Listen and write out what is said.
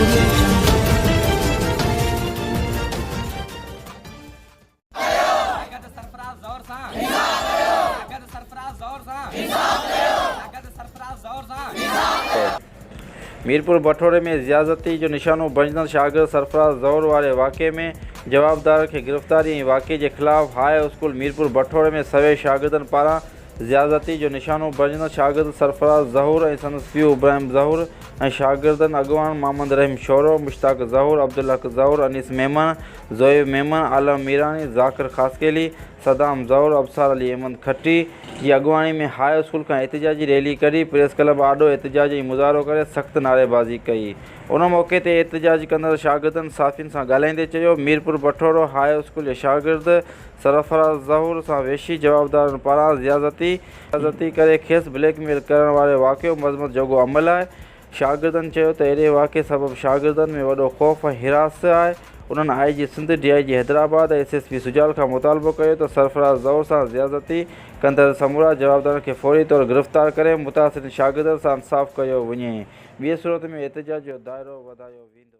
Audio Jungle. شاگرد سرفراز زور سان انصاف ڏيو شاگرد سرفراز زور سان انصاف ڏيو شاگرد سرفراز زور سان انصاف ڏيو. ميرپور بٺوري ۾ زيادتي جو نشانو بڻجندڙ شاگرد سرفراز زهور واري واقعي ۾ جوابدار کي گرفتاري ۽ واقعي جي خلاف هاء اسڪول ميرپور بٺوري ۾ سوين شاگردن پاران زيادتي جو نشانو بڻجندڙ شاگرد سرفراز ظهور ۽ سندس پيء ابراهيم ظهور ۽ شاگردن اڳواڻ محمد رحيم شورو، مشتاق ظهور، عبدالحق ظهور، انيس ميمڻ، زويب ميمڻ، عالم ميراڻي، ذاڪر خاصخيلي، صدام ظهور، ابصار علي احمد کٽي جي اڳواڻي ۾ هاء اسڪول کان احتجاجي ريلي ڪڍي پريس ڪلب آڏو احتجاج ۽ مظاهرو ڪري سخت نعريبازي ڪئي. ان موقعي تي احتجاج ڪندڙ شاگردن صحافين سان ڳالهائيندي چيو ميرپور بٺورو هاء اسڪول جي شاگرد سرفراز ظهور سان وحشي جوابدارن پاران زيادتي ڪري کيس بليڪ ميل ڪرڻ وارو واقعو مذمت جوڳو عمل آهي. شاگردن چيو ته اهڙي واقعي سبب شاگردن ۾ وڏو خوف ۽ هراس آهي. انهن I G Sindh, D I G Hyderabad ۽ S S P Sujawal کان مطالبو ڪيو ته سرفراز ظهور سان زيادتي ڪندڙ سمورا جوابدارن کي فوري طور گرفتار ڪري متاثرين شاگردن سان انصاف ڪيو وڃي ٻي صورت ۾ احتجاج جو دائرو وڌايو ويندو.